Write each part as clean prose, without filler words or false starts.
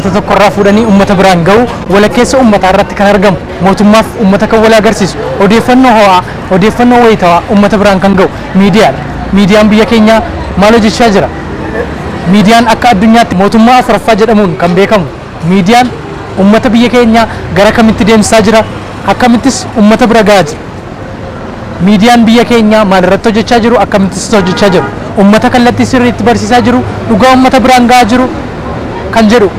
Tokkorraa fuudhanii uummata biraan gahu, walakkeessa uummataa irratti kan argamu, mootummaaf uummata kan wal agarsiisu, odeeffannoo ho'aa, odeeffannoo wayitawaa uummata biraan kan gahu miidiyaadha. Miidiyaan biyya keenyaa maal hojjechaa jira? Miidiyaan akka addunyaatti mootummaa afuraffaa jedhamuun kan beekamu miidiyaan uummata biyya keenyaa gara kamitti deemsisaa jira? Akkamittis uummata bira gahaa jira? Miidiyaan biyya keenyaa maal irratti hojjechaa jiru? Akkamittis hojjechaa jiru? Uummata kallattii sirriitti barsiisaa jiru? Dhugaa uummata biraan gahaa jiru? Kan jedhu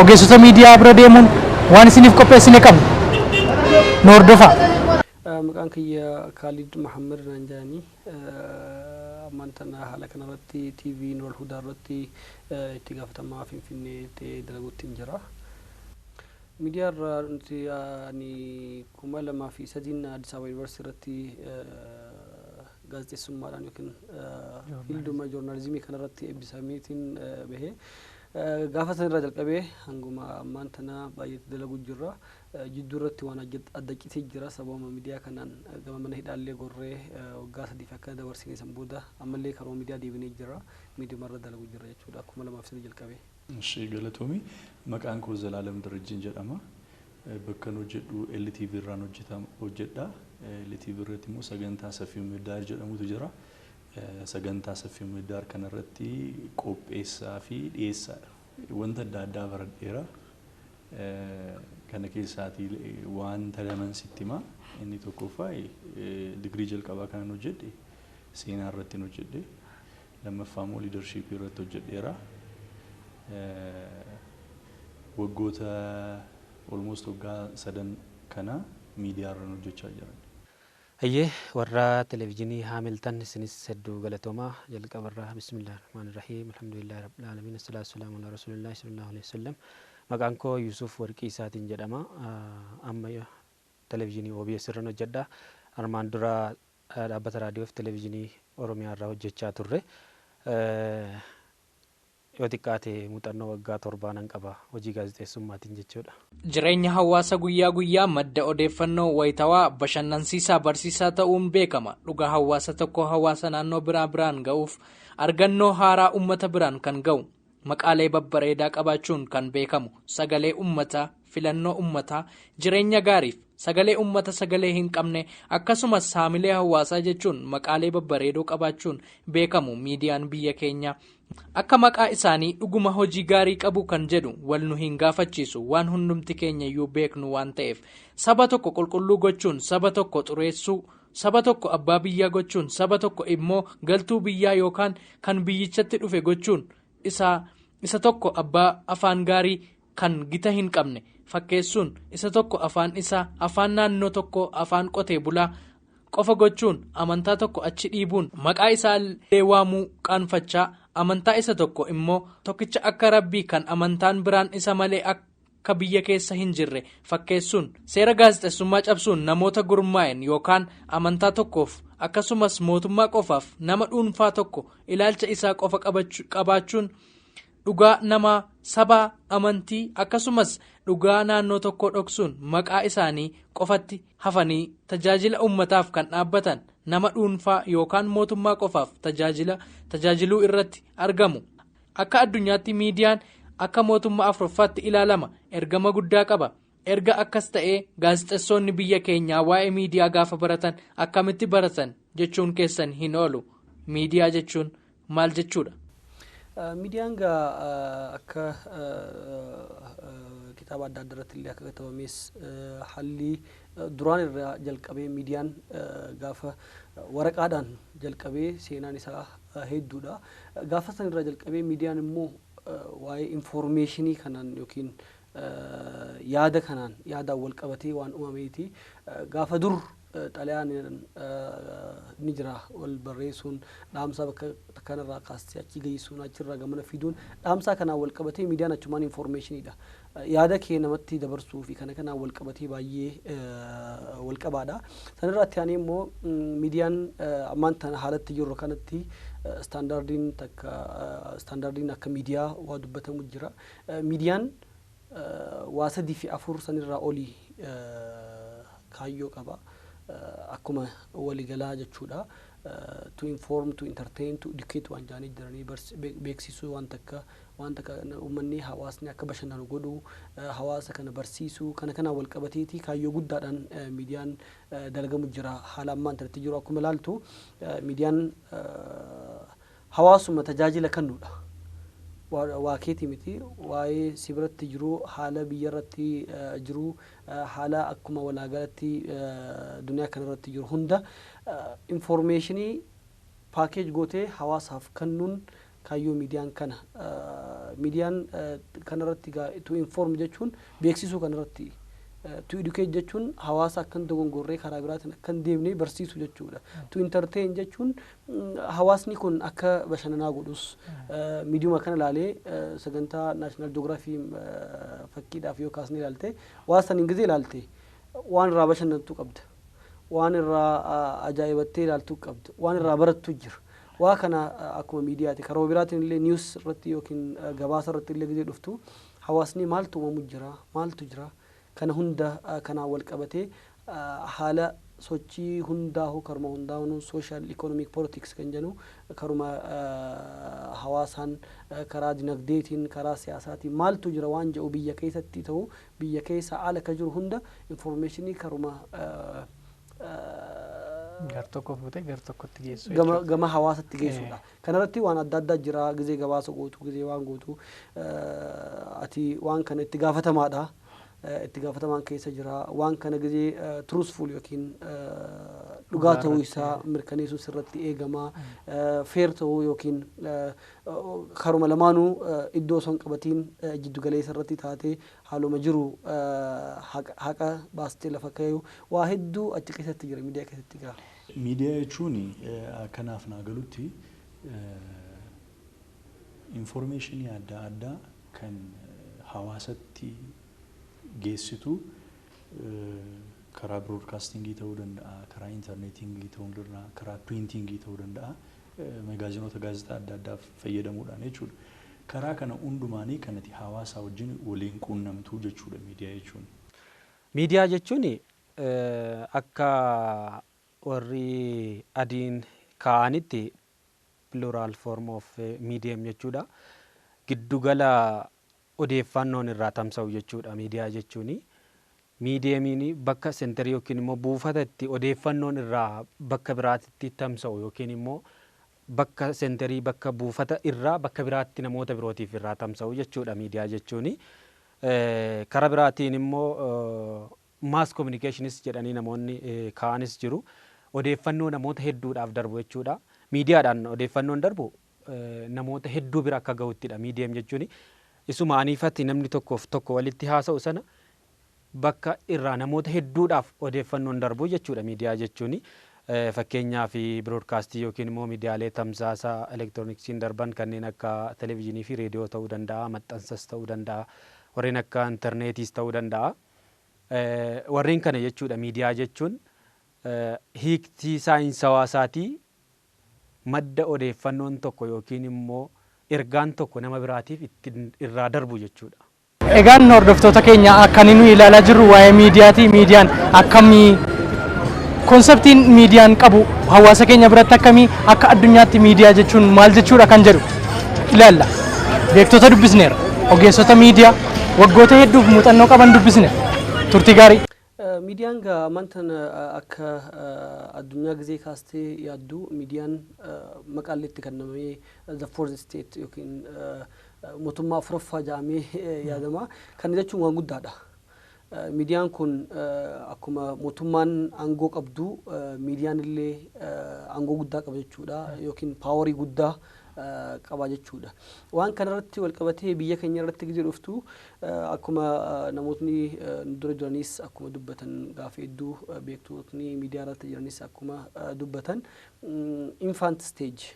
ogeessota miidiyaa bira deemuun waan isiniif qopheessine qabnu. Nu hordofaa. Maqaan kiyya Kaalid Mahammad naan jedhanii, ammaan tana haala kanarratti TV Nuural Hudaa irratti itti gaafatamaa Finfinnee ta'ee dalaguutti hin jira. Miidiyaa irraa nuti ani 2003n Addis Ababa Yuunivarsiitii irratti gaazexeessummaadhaan yookiin fiilduma joornaalizimii kanarratti eebbisameetiin bahee, gaafa san irraa jalqabee hanguma ammaan tana baay'eetti dalagu jirra. Jidduu irratti waan adda citee jira. Sababuma miidiyaa kanaan gama mana hidhaallee gorree waggaa 3f akka dabarsine, san booda ammallee karuma miidiyaa deebinee jira. Miidiyaa irra dalagu jira jechuudha 2003 jalqabee. Ishee galatoomi. Maqaan koo Zalaalam Darajjiin jedhama. Bakka hojjedhu LTV irraan hojjedha. LTV irratti immoo sagantaa Safiu Midaar jedhamutu jira. Sagantaa Safiu Midaar kanarratti qopheessaa fi dhiyeessaadha. Wanta adda addaa baradheera. Kana keessaatii wanta laman sitti hima. Inni tokkoffaa, digirii jalqabaa kanan hojjedhe seenaa irratti hojjedhe. Lammaffaa immoo leadershipii irratti hojjedheera. Waggoota almost waggaa 3 kana miidiyaa irra hojjechaa jiran. Hayyee, warra televezyiinii Haamiltan, isinis hedduu galatoomaa. Jalqabarraa, bismillaahi rahmaani rahiim, alhamdulillahi rabbil aalamiin, assalaatu wassalaamu alaa rasuulillahi sallallahu alaihi wasallam. Maqaan koo Yusuf Warqii Isaatiin jedhama. Amma televezyiinii OBS irran hojjedha. Armaan dura dhaabbata raadiyoo fi televezyiinii Oromiyaa irraa hojjechaa turre. Yoo xiqqaate muuxannoo waggaa 7 nan qaba hojii gaazexeessummaatiin jechuudha. Jireenya hawaasa guyyaa guyyaa madda odeeffannoo wayitawaa, bashannansiisaa, barsiisaa ta'uun beekama. Dhugaa hawaasa tokko hawaasa naannoo biraa biraan ga'uuf argannoo haaraa uummata biraan kan ga'u. Maqaalee babbareedaa qabaachuun kan beekamu sagalee uummataa, filannoo uummataa, jireenya gaariif, sagalee uummata sagalee hin qabne, akkasumas haamilee hawaasaa jechuun maqaalee babbareedoo qabaachuun beekamu miidiyaan biyya keenyaa. Akka maqaa isaanii dhuguma hojii gaarii qabu kan jedhu wal nu hin gaafachiisu, waan hundumti keenya iyyuu beeknu waan ta'eef. Saba tokko qulqulluu gochuun saba tokko xureessuu, saba tokko abbaa biyyaa gochuun saba tokko immoo galtuu biyyaa yookaan kan biyyichatti dhufe gochuun, isa tokko abbaa afaan gaarii kan gita hin qabne fakkeessuun, isa tokko afaan isaa afaan naannoo tokko afaan qotee bulaa qofa gochuun, amantaa tokko achi dhiibuun maqaa isaa illee waamuu qaanfachaa, amantaa isa tokko immoo tokkicha akka rabbii kan amantaan biraan isa malee akka biyya keessa hin jirre fakkeessuun, seera gaazexeessummaa cabsuun namoota gurmaa'en yookaan amantaa tokkoof akkasumas mootummaa qofaaf nama dhuunfaa tokko ilaalcha isaa qofa qabaachuun dhugaa namaa, saba, amantii akkasumas dhugaa naannoo tokko dhoksuun maqaa isaanii qofatti hafanii tajaajila uummataaf kan dhaabbatan nama dhuunfaa yookaan mootummaa qofaaf tajaajila tajaajiluu irratti argamu. Akka addunyaatti miidiyaan akka mootummaa afuraffaatti ilaalama, ergama guddaa qaba. Erga akkas ta'ee, gaazexeessonni biyya keenyaa waa'ee miidiyaa gaafa baratan akkamitti baratan jechuun keessan hin oolu. Miidiyaa jechuun maal jechuudha? Miidiyaan gaa akka kitaaba adda addaa irratti illee akka katabames, haalli duraan irraa jalqabee miidiyaan gaafa waraqaadhaan jalqabee seenaan isaa hedduudha. Gaafa san irraa jalqabee miidiyaan immoo waa'ee informationii kanaan yookiin yaada kanaan yaadaan wal qabatee waan uumameeti. Gaafa dur xalayaan ni jira, wal barreessuun, dhaamsa bakka kanarraa kaastee achi geessuun, achirraa gamana fiduun, dhaamsaa kanaan wal qabatee miidiyaan achumaan informationiidha. Yaada kee namatti dabarsuu fi kana kanaan wal qabatee baay'ee wal qabaadha. Sanirraa itti aanee immoo miidiyaan ammaan tana haalatti jirru kanatti standardiin takka, standardiin akka miidiyaa waa dubbatamu jira. Miidiyaan waa sadii fi afur sanirraa olii kaayyoo qaba. Akkuma waliigalaa jechuudha. To inform, to entertain, to educate waan jaanii jiranii, beeksisuu, waan takka waan takka uummanni, hawaasni akka bashannanu godhuu, hawaasa kana barsiisuu, kana kanaan wal qabateeti kaayyoo guddaadhaan miidiyaan dalagamu jira. Haala ammaan tanatti jiru akkuma ilaaltu, miidiyaan hawaasuma tajaajila kennuudha. Waa keetii miti, waa'ee si biratti jiru, haala biyya irratti jiru, haala akkuma walaagalatti duniyaa kanarratti jiru hunda information package gootee hawaasaaf kennuun kaayyoo miidiyaan kana. Miidiyaan kanarratti to inform jechuun beeksisuu kanarratti, to educate jechuun hawaasa akkan dogongorree karaa biraatiin akkan deemnee barsiisu jechuudha. To entertain jechuun hawaasni kun akka bashannanaa godhus, miidiyuma kana ilaalee sagantaa National Geography fakkiidhaaf yoo kaasnee ilaalte, waan saniin gizee ilaalte waan irraa bashannantu qabda. Waan irraa ajaa'ibattee ilaaltuu qabda. Waan irraa barattu jira. Waa kana akkuma miidiyaati. Karaa biraatiin illee news irratti yookiin gabaasa irratti illee gizee dhuftu, hawaasni maaltu uumamu jira, maaltu jira, kana hunda kanaan wal qabatee haala sochii hundaa'u, karuma hundaa'u social, economic, politics kan jennu, karuma hawaasaan, karaa dinagdeetiin, karaa siyaasaatiin maaltu jira waan jedhu, biyya keessatti ta'u biyya keessa ala ka jiru hunda information karuma gar tokko fuutee gar tokkotti geessu. Gama hawaasatti geessudha. Kanarratti waan adda addaa jira. Gizee gabaasa gootu, gizee waan gootu, ati waan kana itti gaafatamaadha. Itti gaafatamaan keessa jira. Waan kana gizee truthful yookiin dhugaa ta'uu isaa mirkaneessuu sirratti eegama. Fair ta'uu yookiin karuma lamaanuu iddoo osoo hin qabatiin jiddu galeessa irratti taatee haaluma jiru haqa baastee lafa kaa'u, waa hedduu achi keessatti jira, miidiyaa keessatti jira. Miidiyaa jechuun akkanaaf naa galutti information adda addaa kan hawaasatti geessitu, karaa broadcasting ta'uu danda'a, karaa interneting ta'uu danda'a, karaa printing ta'uu danda'a, magaazinoota, gaazexaa adda addaa fayyadamuudhaan jechuudha. Karaa kana hundumaanii kanati hawaasa wajjin waliin quunnamtuu jechuudha miidiyaa jechuun. Miidiyaa jechuun akka warri adiin kaa'anitti plural form of medium jechuudha. Giddugala odeeffannoon irraa tamsa'u jechuudha miidiyaa jechuun. Mediumiin bakka center yookiin immoo buufata itti odeeffannoon irraa bakka biraatti tamsa'u, yookiin immoo bakka center, bakka buufata irraa bakka biraatti namoota birootiif irraa tamsa'u jechuudha miidiyaa jechuun. Karaa biraatiin immoo mass communicationis jedhanii namoonni kaa'anis jiru. Odeeffannoo namoota hedduudhaaf darbu jechuudha. Miidiyaadhaan odeeffannoon darbu namoota hedduu bira akka gahuttidha medium jechuun. Isuma aniifatti namni tokkoof tokko walitti haasa'u sana bakka irraa namoota hedduudhaaf odeeffannoon darbu jechuudha miidiyaa jechuun. Fakkeenyaaf broadcast yookiin immoo miidiyaalee tamsaasa elektirooniksiin darban kanneen akka televezyiinii fi reediyoo ta'uu danda'a, maxxansas ta'uu danda'a, warreen akka intarneetiis ta'uu danda'a. Warreen kana jechuudha miidiyaa jechuun. Hiiktii saayinsawaa madda odeeffannoon tokko yookiin immoo ergaan tokko nama biraatiif ittiin irraa darbu jechuudha. Egaan hordoftoota keenya, akka inni ilaalaa jirru waa'ee miidiyaati. Miidiyaan akkamii, conceptiin miidiyaan qabu hawaasa keenya biratti akkamii, akka addunyaatti miidiyaa jechuun maal jechuudha kan jedhu ilaalla. Beektota dubbisneera. Ogeessota miidiyaa waggoota hedduuf muuxannoo qaban dubbisne. Turtii gaarii. Miidiyaan gaa amantan akka addunyaa gizee kaastee yaaddu, miidiyaan maqaan itti kennamee the fourth state yookiin mootummaa afuraffaa jedhamee yaadama. Kana jechuun waan guddaadha. Miidiyaan kun akkuma mootummaan aangoo qabdu, miidiyaan illee aangoo guddaa qaba jechuudha, yookiin power guddaa qaba jechuudha. Waan kanarratti wal qabatee biyya keenya irratti gizee dhuftu, akkuma namootni dura jiranis akkuma dubbatan, gaafa hedduu beektotni miidiyaa irratti jiranis akkuma dubbatan, infant stage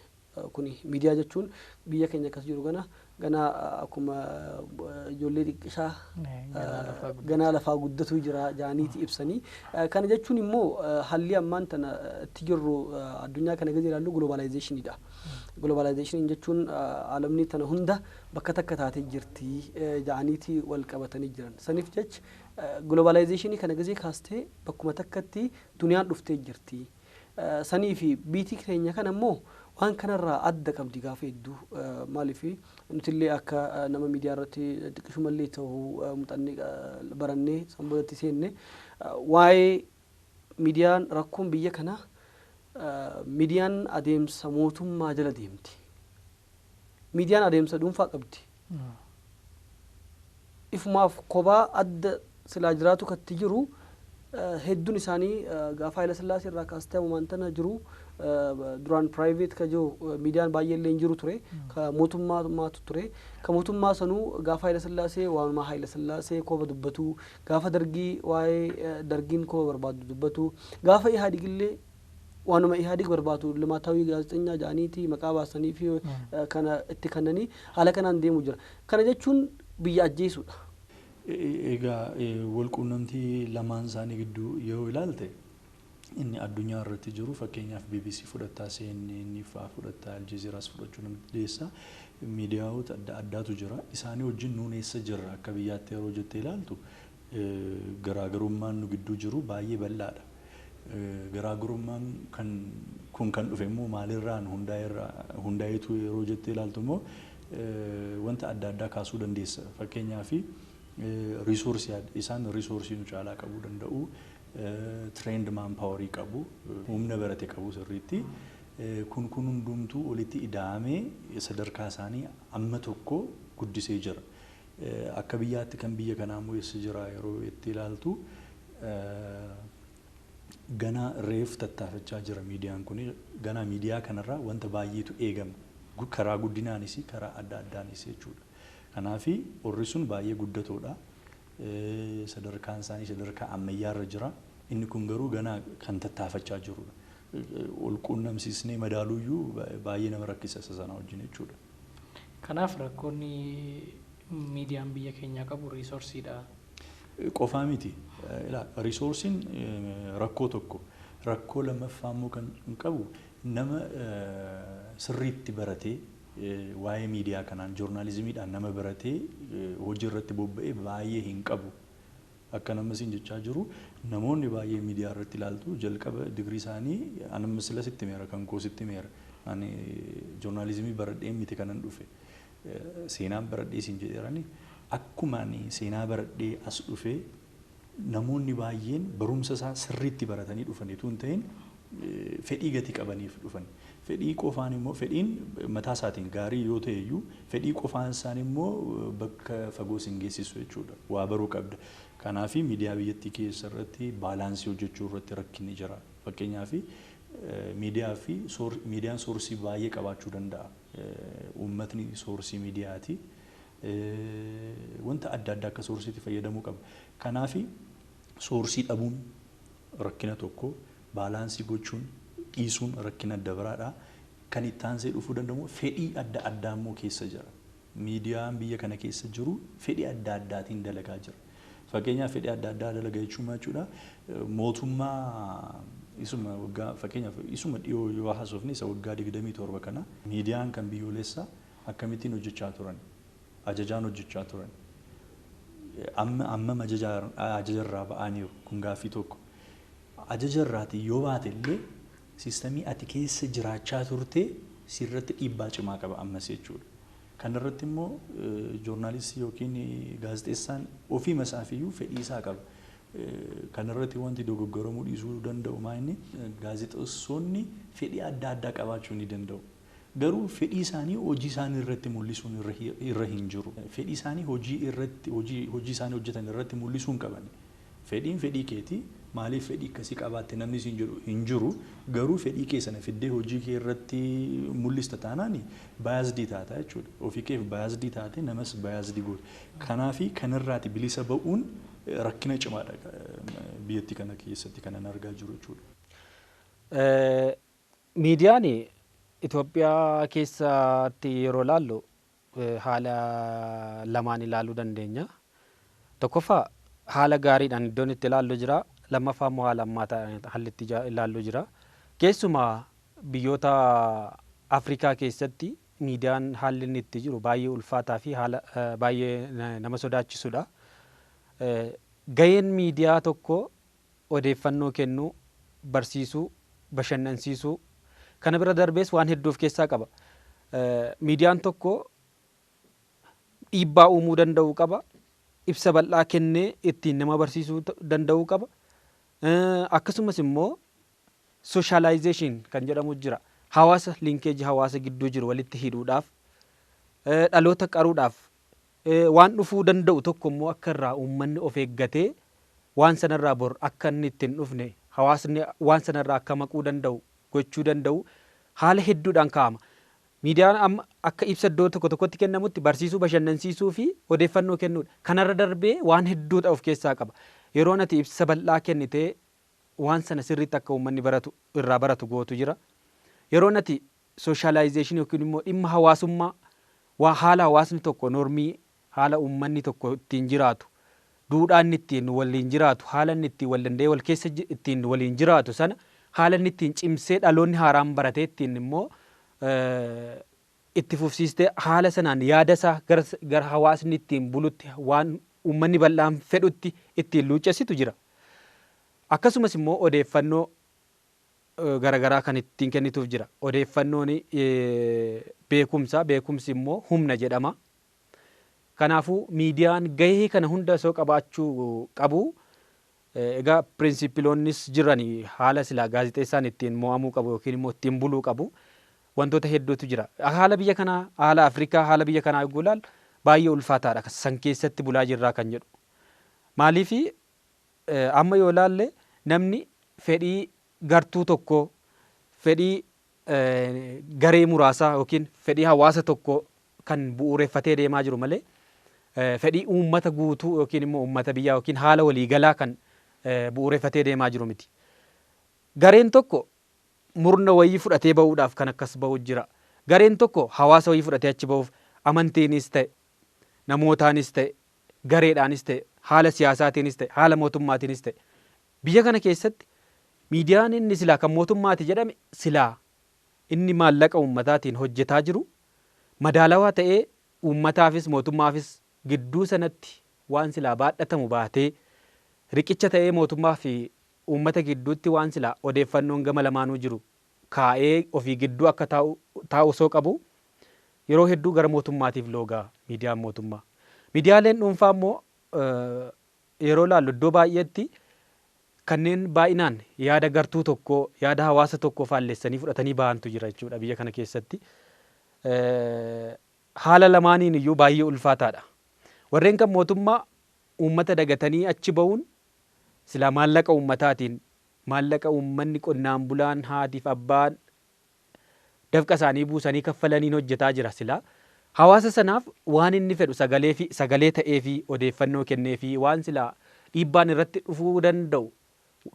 kuni miidiyaa jechuun biyya keenya akkas jiru gana gana akkuma ijoollee xiqqishaa ganaa lafaa guddatu jira jaaniiti ibsanii. Kana jechuun immoo haalli ammaan tana itti jirru, addunyaa kana gadi ilaallu, globalizationiidha. Globalizationiin jechuun alamni tana hunda bakka takka taatee jirti jaaniiti wal qabatanii jiran. Saniif jecha globalization kana gizee kaastee bakkuma takkatti duniyaan dhuftee jirti. Sanii fi biitii keenya kana immoo waan kanarraa adda qabdi gaafa hedduu. Maaliif nutillee akka nama miidiyaa irratti xiqqishumallee ta'uu muuxannee barannee sanboodatti seenne, waa'ee miidiyaan rakkoon biyya kanaa miidiyaan adeemsa mootummaa jala deemti. Miidiyaan adeemsa dhuunfaa qabdi. Ifumaaf kophaa adda silaa jiraatu katti jiru hedduun isaanii gaafa Haayila Sillaasee irraa kaastee ammaan tana jiru duraan private ka jiru miidiyaan baay'ee illee hin jiru ture, ka mootummaatu ture. Ka mootummaa sanuu gaafa Haayila Sillaasee waanuma Haayila Sillaasee koba dubbatu, gaafa Dargii waa'ee Dargiin koba barbaadu dubbatu, gaafa Ihaadig illee waanuma Ihaadig barbaadu limaataawii gaazexeessaa jedhaniiti maqaa baasanii fi kana itti kennanii haala kanaan deemu jira. Kana jechuun biyya ajjeesuudha. Egaa walquunnamtii lamaan isaanii gidduu yoo ilaalte, inni addunyaa irratti jiru, fakkeenyaaf BBC fudhattaa, CNN fa'aa fudhattaa, Aljazeeraas fudhachuu dandeessa. Miidiyaawota adda addaatu jira. Isaanii wajjin nuun eessa jirra akka biyyaatti yeroo jettee ilaaltu, garaagarummaan nu gidduu jiru baay'ee bal'aadha. Garaagarummaan kan kun kan dhufe immoo maalirraan hundaa'eetu yeroo jettee ilaaltu immoo wanta adda addaa kaasuu dandeessa. Fakkeenyaaf resource, isaan resource nu caalaa qabuu danda'u, trained manpower qabu, humna barate qabu sirriitti. Kun hundumtuu walitti ida'amee sadarkaa isaanii amma tokko guddisee jira. Akka biyyaatti kan biyya kanaa immoo eessa jira yeroo itti ilaaltu, ganaa reef tattaafachaa jira miidiyaan kun. Ganaa miidiyaa kanarraa wanta baay'eetu eegama. Karaa guddinaanis karaa adda addaanis jechuudha. Kanaafi warri sun baay'ee guddatoodha. Sadarkaan isaanii sadarkaa ammayyaarra jira. Inni kun garuu ganaa kan tattaafachaa jirudha. Ol quunnamsiisnee madaaluuyyuu baay'ee nama rakkisa isa sana wajjin jechuudha. Kanaaf rakkoonni miidiyaan biyya keenyaa qabu resourceiidha. Qofaa miti. Resourceiin rakkoo tokko. Rakkoo lammaffaa immoo kan qabu nama sirriitti baratee waa'ee miidiyaa kanaan joornaalizimiidhaan nama baratee hojii irratti bobba'ee baay'ee hin qabu. Akka nama siin jechaa jiru, namoonni baay'ee miidiyaa irratti ilaaltu jalqaba digirii isaanii anamma sila sitti meera, kan koo sitti meera. Ani joornaalizimii baradhee miti kanan dhufe. Seenaan baradhee siin jedheerani, akkuma ani seenaa baradhee as dhufee namoonni baay'een barumsa isaa sirriitti baratanii dhufaniitu hin ta'in fedhii gatii qabaniif dhufan. Fedhii qofaan immoo, fedhiin mataa isaatiin gaarii yoo ta'e iyyuu, fedhii qofaan isaan immoo bakka fagoo sin geessisu jechuudha. Waa baruu qabda. Kanaaf miidiyaa biyyattii keessa irratti balance hojjechuu irratti rakkinni jira. Fakkeenyaaf miidiyaa fi miidiyaan source baay'ee qabaachuu danda'a. Uummatni source miidiyaati. Wanta adda addaa akka sourceiitti fayyadamuu qaba. Kanaaf source dhabuun rakkina tokko, balance gochuun dhiisuun rakkina adda biraadha. Kan itti aansee dhufuu danda'u fedhii adda addaa immoo keessa jira. Miidiyaan biyya kana keessa jiru fedhii adda addaatiin dalagaa jira. Fakkeenyaaf fedhii adda addaa dalagaa jechuun maal jechuudha? Mootummaa isuma waggaa, fakkeenyaaf isuma dhiyoo yoo haasofne, isa waggaa 27 kana miidiyaan kan biyyoolessaa akkamittiin hojjechaa turan? Ajajaan hojjechaa turan. Amma ammam ajajarraa ba'aniiru? Kun gaaffii tokko. Ajajarraatii yoo baate illee system ati keessa jiraachaa turte sirratti dhiibbaa cimaa qaba ammas jechuudha. Kanarratti immoo joornaalistii yookiin gaazexeessaan ofii isaafiyyuu fedhii isaa qaba. Kanarratti wanti dogoggoramuu dhiisuu danda'u maa inni gaazexeessonni fedhii adda addaa qabaachuu ni danda'u. Garuu fedhii isaanii hojii isaanii irratti mul'isuun irra hin jiru. Fedhii isaanii hojii irratti, hojii isaanii hojjetan irratti mul'isuu hin qaban. Fedhiin fedhii keeti, maaliif fedhii akkasii qabaatte namni siin jedhu hin jiru. Garuu fedhii kee sana fiddee hojii kee irratti mul'ista taanaan biased taata jechuudha. Ofii keef biased taate namas biased goota. Kanaafi kanarraati bilisa ba'uun rakkina cimaadha biyyattii kana keessatti kanan argaa jiru jechuudha. Miidiyaan Itoophiyaa keessatti yeroo ilaallu haala lamaan ilaaluu dandeenya. Tokkoffaa haala gaariidhaan iddoon itti ilaallu jira. Lammaffaa immoo haala ammaa haalli itti ilaallu jira. Keessumaa biyyoota Afrikaa keessatti miidiyaan haalli inni itti jiru baay'ee ulfaataa fi haala baay'ee nama sodaachisudha. Gaheen miidiyaa tokko odeeffannoo kennuu, barsiisuu, bashannansiisuu, kana bira darbees waan hedduu of keessaa qaba. Miidiyaan tokko dhiibbaa uumuu danda'uu qaba. Ibsa bal'aa kennee ittiin nama barsiisuu danda'uu qaba. Akkasumas immoo socialization kan jedhamu jira. Hawaasa, linkage hawaasa gidduu jiru walitti hidhuudhaaf, dhaloota qaruudhaaf, waan dhufuu danda'u tokko immoo akka irraa uummanni of eeggatee waan sanarraa bor akka inni itti hin dhufne, hawaasni waan sanarraa akka maquu danda'u gochuu danda'u haala hedduudhaan kaa'ama. Miidiyaan amma akka ibsa iddoo tokko tokkotti kennamutti barsiisuu, bashannansiisuu fi odeeffannoo kennuudha. Kanarra darbee waan hedduudha of keessaa qaba. Yeroo ati ibsa bal'aa kennitee waan sana sirriitti akka uummanni baratu, irraa baratu gootu jira. Yeroo ati socialization yookiin immoo dhimma hawaasummaa, waa haala hawaasni tokko, normii haala uummanni tokko ittiin jiraatu, duudhaa inni ittiin waliin jiraatu, haala inni ittiin wal danda'ee wal keessa ittiin waliin jiraatu sana haala inni ittiin cimsee dhaloonni haaraan baratee ittiin immoo itti fufsiistee haala sanaan yaada isaa gara hawaasni ittiin bulutti, waan uummanni bal'aan fedhutti ittiin luuccessitu jira. Akkasumas immoo odeeffannoo garaagaraa kan ittiin kennituuf jira. Odeeffannoon beekumsa, beekumsi immoo humna jedhama. Kanaafuu miidiyaan gahee kana hunda osoo qabaachuu qabu, egaa principleoonnis jiran, haala silaa gaazexeessaan ittiin mo'amuu qabu yookiin immoo ittiin buluu qabu wantoota hedduutu jira. Haala biyya kanaa, haala Afrikaa, haala biyya kanaa yogguu ilaalu baay'ee ulfaataadha. San keessatti bulaa jirraa kan jedhu. Maaliifi, amma yoo ilaalle namni fedhii gartuu tokkoo, fedhii garee muraasaa yookiin fedhii hawaasa tokkoo kan bu'uureffatee deemaa jiru malee fedhii uummata guutuu yookiin immoo uummata biyyaa yookiin haala waliigalaa kan bu'uureffatee deemaa jiru miti. Gareen tokko murna wayii fudhatee bahuudhaaf kan akkas bahu jira. Gareen tokko hawaasa wayii fudhatee achi bahuuf amantiinis ta'e, namootaanis ta'e, gareedhaanis ta'e, haala siyaasaatiinis ta'e, haala mootummaatiinis ta'e, biyya kana keessatti miidiyaan inni silaa kan mootummaati jedhame, silaa inni maallaqa uummataatiin hojjetaa jiru, madaalawaa ta'ee uummataafis mootummaafis gidduu sanatti waan silaa baadhatamu baatee, riqicha ta'ee mootummaa fi uummata gidduutti waan silaa odeeffannoon gama lamaanuu jiru kaa'ee ofii gidduu akka taa'u osoo qabu, yeroo hedduu gara mootummaatiif loogaa miidiyaan mootummaa. Miidiyaaleen dhuunfaa immoo yeroo laallu iddoo baay'eetti kanneen baay'inaan yaada gartuu tokkoo, yaada hawaasa tokkoo faallessanii fudhatanii bahantu jira jechuudha biyya kana keessatti. Haala lamaaniin iyyuu baay'ee ulfaataadha. Warreen kan mootummaa uummata dagatanii achi bahuun silaa maallaqa uummataatiin, maallaqa uummanni qonnaan bulaan, haatiif abbaan dafqa isaanii buusanii kaffalaniin hojjetaa jira silaa. Hawaasa sanaaf waan inni fedhu sagalee fi sagalee ta'ee fi odeeffannoo kennee fi waan silaa dhiibbaan irratti dhufuu danda'u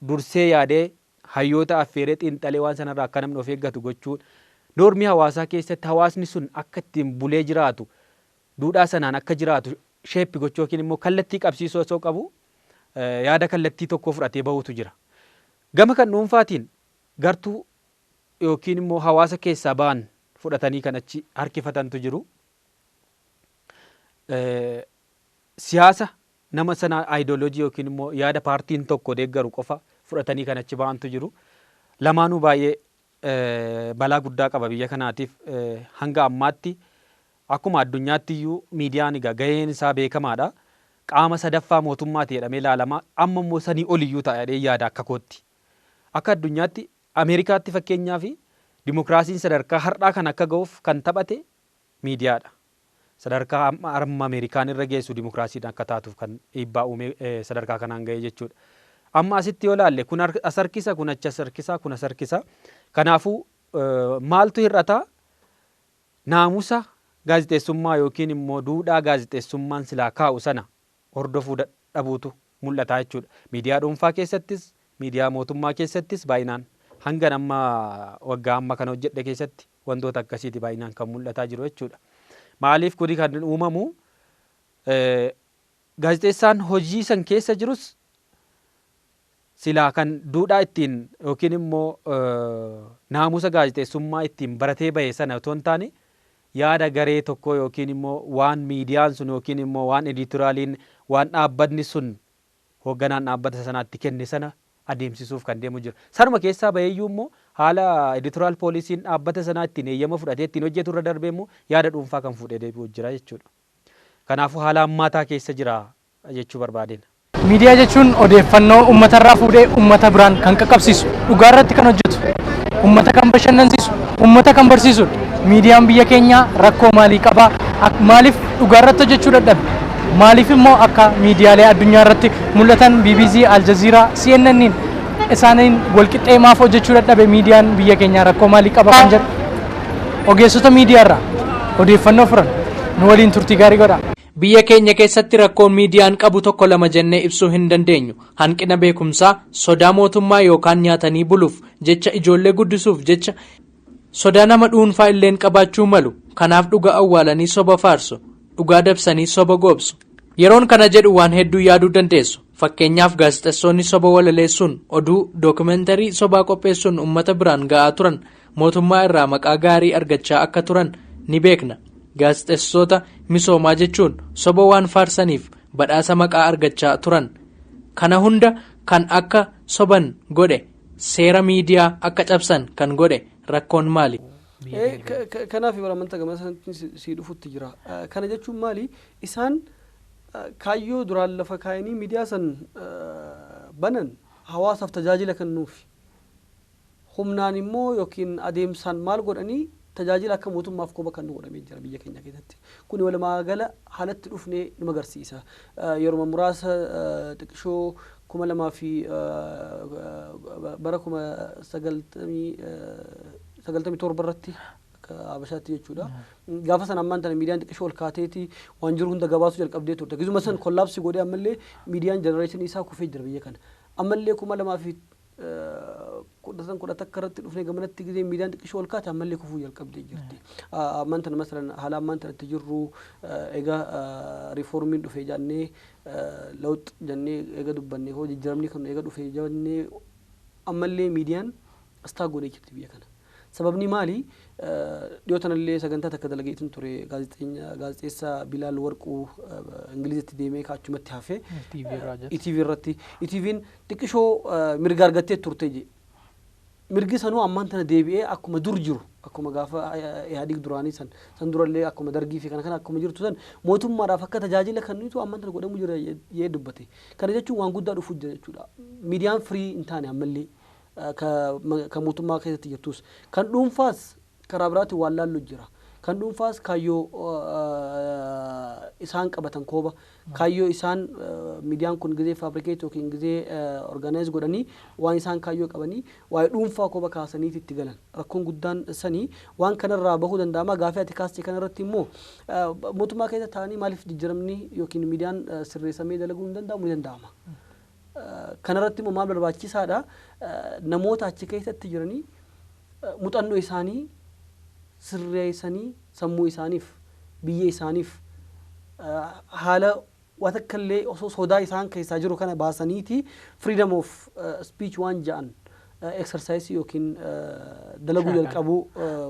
dursee yaadee, hayyoota affeeree xiinxalee waan sanarraa akka namni of eeggatu gochuun, normii hawaasaa keessatti hawaasni sun akka ittiin bulee jiraatu, duudhaa sanaan akka jiraatu shape gochuu yookiin immoo kallattii qabsiisuu osoo qabu, yaada kallattii tokko fudhatee bahutu jira. Gama kan dhuunfaatiin gartuu yookiin immoo hawaasa keessaa ba'an fudhatanii kan achi harkifatantu jiru. Siyaasa nama sana, ideology yookiin immoo yaada paartiin tokko deeggaru qofa fudhatanii kan achi ba'antu jiru. Lamaanuu baay'ee balaa guddaa qaba biyya kanaatiif. Hanga ammaatti akkuma addunyaatti iyyuu miidiyaan egaa gaheen isaa beekamaadha. Qaama sadaffaa mootummaati jedhamee ilaalama. Amma immoo sanii oliyyuu ta'a jedhee yaada akka kootti. Akka addunyaatti, Ameerikaatti fakkeenyaa fi dimokiraasiin sadarkaa har'aa kan akka ga'uuf kan taphate miidiyaadha. Sadarkaa amma amma Ameerikaan irra geessu dimokiraasiidhaan akka taatuuf kan dhiibbaa uumee sadarkaa kanaan ga'e jechuudha. Amma asitti yoo ilaalle kun as harkisa, kun achi as harkisa, kun as harkisa. Kanaafuu maaltu hir'ata? Naamusa gaazexeessummaa yookiin immoo duudhaa gaazexeessummaan silaa kaa'u sana hordofuu dadhabuutu mul'ata jechuudha. Miidiyaa dhuunfaa keessattis, miidiyaa mootummaa keessattis baay'inaan hangan amma waggaa amma kana hojjedhe keessatti wantoota akkasiiti baay'inaan kan mul'ataa jiru jechuudha. Maaliif kuni kan uumamu? Gaazexeessaan hojii san keessa jirus silaa kan duudhaa ittiin yookiin immoo naamusa gaazexeessummaa ittiin baratee bahe sana otoo hin taane, yaada garee tokkoo yookiin immoo waan miidiyaan sun yookiin immoo waan editorialiin, waan dhaabbatni sun, hoogganaan dhaabbata sanaatti kenne sana adeemsisuuf kan deemu jira. Sanuma keessaa baheeyyuu immoo Haala editorial policyn dhaabbata sanaa ittiin eeyyama fudhatee ittiin hojjetu irra darbee immoo yaada dhuunfaa kan fuudhee deebi'u jira jechuudha. Kanaafuu haala hammaataa keessa jira jechuu barbaadeen. Miidiyaa jechuun odeeffannoo uummatarraa fuudhee uummata biraan kan qaqqabsiisu, dhugaa irratti kan hojjetu, uummata kan bashannansiisu, uummata kan barsiisudha. Miidiyaan biyya keenyaa rakkoo maalii qaba? Maaliif dhugaa irratti hojjechuu dadhabe? Maaliif immoo akka miidiyaalee addunyaa irratti mul'atan BBC, Al Jazeera, CNN isaaniin walqixxee maaf hojjechuu dadhabe? Miidiyaan biyya keenyaa rakkoo maalii qaba kan jedhu ogeessota miidiyaa irraa odeeffannoo furan nu waliin turtii gaarii godha. Biyya keenya keessatti rakkoon miidiyaan qabu tokko lama jennee ibsuu hin dandeenyu. Hanqina beekumsaa, sodaa mootummaa yookaan nyaatanii buluuf jecha, ijoollee guddisuuf jecha sodaa nama dhuunfaa illeen qabaachuu malu. Kanaaf dhugaa awwaalanii soba faarsu. Dhugaa dabsanii soba goobsu. Yeroon kana jedhu waan hedduu yaaduu dandeessu. Fakkeenyaaf, gaazexeessonni soba walaleessuun, oduu dookumentarii sobaa qopheessuun uummata biraan ga'aa turan mootummaa irraa maqaa gaarii argachaa akka turan ni beekna. Gaazexeessota misoomaa jechuun soba waan faarsaniif badhaasa maqaa argachaa turan. Kana hunda kan akka soban godhe, seera miidiyaa akka cabsan kan godhe rakkoon maali? Kanaaf bara amantaa gama sanatti si dhufutti jira. Kana jechuun maali? Isaan kaayyoo duraan lafa kaayanii miidiyaa san banan hawaasaaf tajaajila kennuufi. Humnaan immoo yookiin adeemsaan maal godhanii tajaajila akka mootummaaf koba kan nu godhamee jira biyya keenya keessatti. Kuni walumaa gala haalatti dhufnee nu agarsiisa. Yeroo muraasa xiqqishoo 2000 fi bara 1997 irratti akka Habashaatti jechuudha. Gaafa sana ammaan tana miidiyaan xiqqishoo ol kaateeti waan jiru hunda gabaasuu jalqabdee turte. Gizuma san collapse godhee ammallee miidiyaan generation isaa kufee jira biyya kana. Ammallee 2010, 11 irratti dhufnee gamanatti gisee miidiyaan xiqqishoo ol kaate ammallee kufuu jalqabdee jirti. Ammaan tana masalan haala ammaan tana itti jirru, egaa reformiin dhufe jennee, lawx jennee eega dubbannee, hoo jijjiiramni kan eega dhufe jennee, ammallee miidiyaan astaa godhee jirti biyya kana. Sababni maali? Dhiyoo tanallee sagantaa takka dalageetiin ture, gaazexeessaa Bilaal Warquu Ingilizitti deemee achumatti hafe. ETV irratti. ETV'n xiqqishoo mirga argattee turte je. Mirgi sanuu ammaan tana deebi'ee akkuma dur jiru, akkuma gaafa Ihaadig duraanii san, san durallee akkuma Dargii fi kana kana akkuma jirtu san mootummaadhaaf akka tajaajila kennitu ammaan tana godhamu jira jee dubbate. Kana jechuun waan guddaa dhufuu jira jechuudha. Miidiyaan firii hin taane ammallee ka mootummaa keessatti jirtus. Kan dhuunfaas karaa biraatiin waan laallu jira. Kan dhuunfaas kaayyoo isaan qabatan kooba, kaayyoo isaan miidiyaan kun gizee fabricate yookiin gizee organize godhanii waan isaan kaayyoo qabanii waa'ee dhuunfaa kooba kaasaniiti itti galan. Rakkoon guddaan sanii waan kanarraa bahuu danda'ama. Gaafii ati kaaste kanarratti immoo mootummaa keessa taa'anii maaliif jijjiiramni yookiin miidiyaan sirreessamee dalaguu hin danda'amu? Ni danda'ama. Kanarratti immoo maal barbaachisaadha? Namoota achi keessatti jiranii muuxannoo isaanii sirreessanii sammuu isaaniif, biyya isaaniif, haala waa takka illee osoo sodaa isaan keessaa jiru kana baasaniiti freedom of speech waan ja'an exercise yookiin dalaguu jalqabuu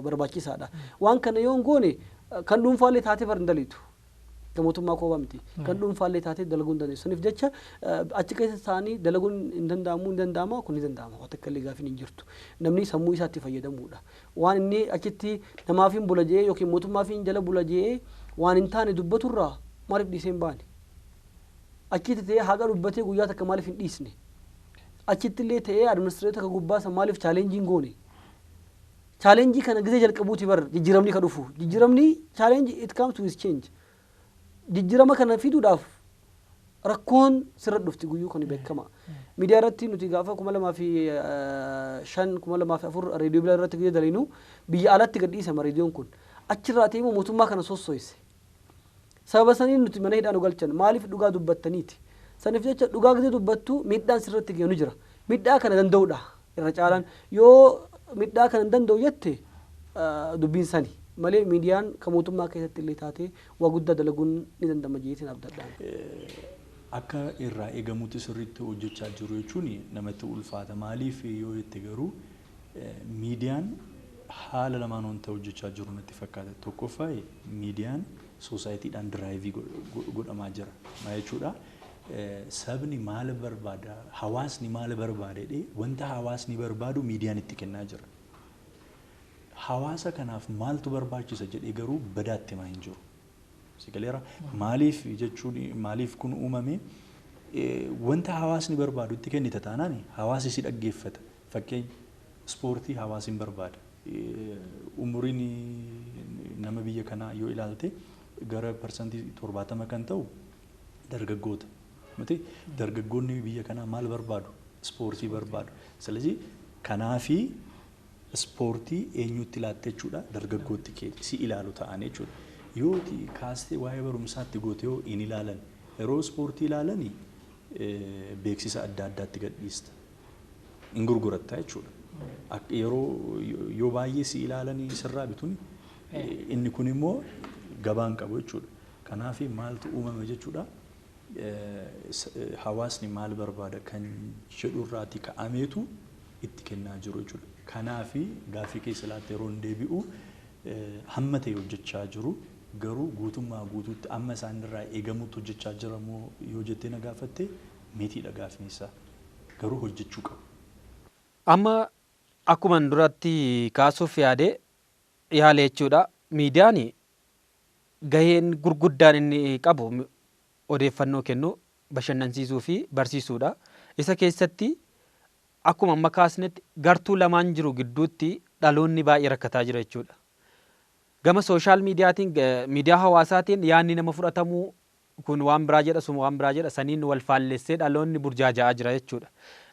barbaachisaadha. Waan kana yoo hin goone kan dhuunfaallee taatee bar hin daliitu. Kan mootummaa kophaa miti. Kan dhuunfaallee taatee dalaguu hin dandeessu. Saniif jecha achi keessa taa'anii dalaguun hin danda'amu? Hin danda'ama, kun ni danda'ama. Waa takka illee gaafiin hin jirtu. Namni sammuu isaatti fayyadamuudha. Waan inni achitti namaaf hin bula jedhee yookiin mootummaaf hin jala bula jedhee waan hin taane dubbaturraa maaliif dhiisee hin baane? Achitti ta'ee haqa dubbatee guyyaa takka maaliif hin dhiisne? Achitti illee ta'ee administrator ka gubbaa san maaliif challenge hin goone? Challenge kana gizee jalqabuuti bar jijjiiramni ka dhufu. Jijjiiramni challenge, it comes with change. Jijjiirama kana fiduudhaaf rakkoon sirra dhufti guyyuu kan beekama. Miidiyaa irratti nuti gaafa 2005, 2004 reediyoo bilaa irratti gizee daliinu biyya alatti gad dhiisama reediyoon kun. Achirraa ta'ee immoo mootummaa kana sossoyse. Sababa saniin nuti mana hidhaa nu galchan, maaliif dhugaa dubbattaniiti. Saniif jecha dhugaa gizee dubbattu miidhaan sirratti ga'u ni jira. Miidhaa kana danda'uudha irra caalaan. Yoo miidhaa kana hin danda'u jette dubbiin sani. Malee miidiyaan kan mootummaa keessatti illee taatee waa guddaa dalaguun ni danda'ama jeetiin abdadhaan. Akka irraa eegamutti sirriitti hojjechaa jiru jechuun namatti ulfaata. Maaliif yoo jette garuu miidiyaan haala lamaan wanta hojjechaa jiru natti fakkaata. Tokkoffaa, miidiyaan societydhaan drive godhamaa jira. Maal jechuudha? Sabni maal barbaada, hawaasni maal barbaada jedhee wanta hawaasni barbaadu miidiyaan itti kennaa jira. Hawaasa kanaaf maaltu barbaachisa jedhee garuu badaatti himaa hin jiru. Sigaleera maaliif jechuun maaliif kun uumame wanta hawaasni barbaadu itti kennita taanaan hawaasi si dhaggeeffata. Fakkeenya ispoortii hawaasni barbaada. Umuriin nama biyya kanaa yoo ilaalte gara 70% kan ta'u dargaggoota. Miti dargaggoonni biyya kanaa maal barbaadu? Ispoortii barbaadu. Silazii kanaafi ispoortii eenyutti laatte jechuudha dargaggootti si ilaalu ta'an jechuudha. Yoo kaastee waa'ee barumsaatti goote yoo hin ilaalan yeroo ispoortii ilaalan beeksisa adda addaatti gadhiista. Hin gurguratta jechuudha. Yeroo yoo baay'ee si ilaalanii sirraa bituun inni kun immoo gabaan qabu jechuudha. Kanaaf maaltu uumame jechuudha. Hawaasni maal barbaada kan jedhurraati ka'ameetu itti kennaa jiru jechuudha. Kanaafi gaaffii keessa laatte yeroo hin deebi'u hamma ta'e hojjechaa jiru garuu guutummaa guutuutti amma isaan irraa eegamutti hojjechaa jiramoo yoo jettee na gaafatte mitiidha gaaffiin isaa garuu hojjechuu qabu. Amma akkuma duratti kaasuuf yaade yaale jechuudha. Miidiyaan gaheen gurguddaan inni qabu odeeffannoo kennuu, bashannansiisuu fi barsiisuudha. Isa keessatti akkuma amma kaasnetti gartuu lamaan jiru gidduutti dhaloonni baay'ee rakkataa jira jechuudha. Gama sooshaal miidiyaatiin miidiyaa hawaasaatiin yaadni nama fudhatamuu kun waan biraa jedha sun waan biraa jedha saniin wal faallessee dhaloonni burjaaja'aa jira jechuudha.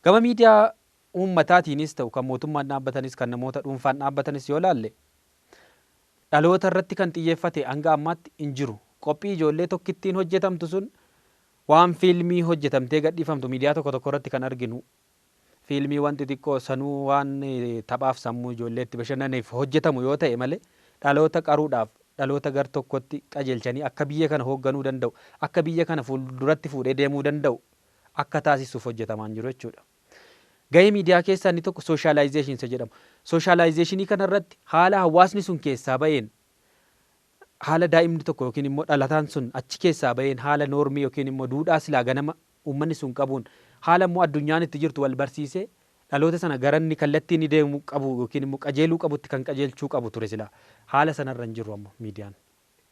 Gama miidiyaa uummataatiinis ta'u kan mootummaan dhaabbatanis kan namoota dhuunfaan dhaabbatanis yoo laalle dhaloota irratti kan xiyyeeffate hanga ammaatti hin jiru. Qophii ijoollee tokkittiin hojjetamtu sun waan fiilmii hojjetamtee gadhiifamtu miidiyaa tokko tokko irratti kan arginu fiilmii wanti xiqqoo sanuu waan taphaaf sammuu ijoolleetti bashannaniif hojjetamu yoo ta'e malee dhaloota qaruudhaaf dhaloota gar tokkotti qajeelchanii akka biyya kana hoogganuu danda'u akka biyya kana fuulduratti fuudhee deemuu danda'u akka taasisuuf hojjetamaan jiru jechuudha. Gahee miidiyaa keessaa inni tokko sooshaalaayzeeshinii isa jedhamu. Sooshaalaayzeeshinii kanarratti haala hawaasni sun keessaa ba'een haala daa'imni tokko yookiin immoo dhalataan sun achi keessaa ba'een haala noormii yookiin immoo duudhaa silaa ganama uummanni sun qabuun haala immoo addunyaan itti jirtu wal barsiisee dhaloota sana gara inni kallattii inni deemuu qabu yookiin immoo qajeeluu qabutti kan qajeelchuu qabu ture silaa haala sanarra hin jiru ammoo miidiyaan.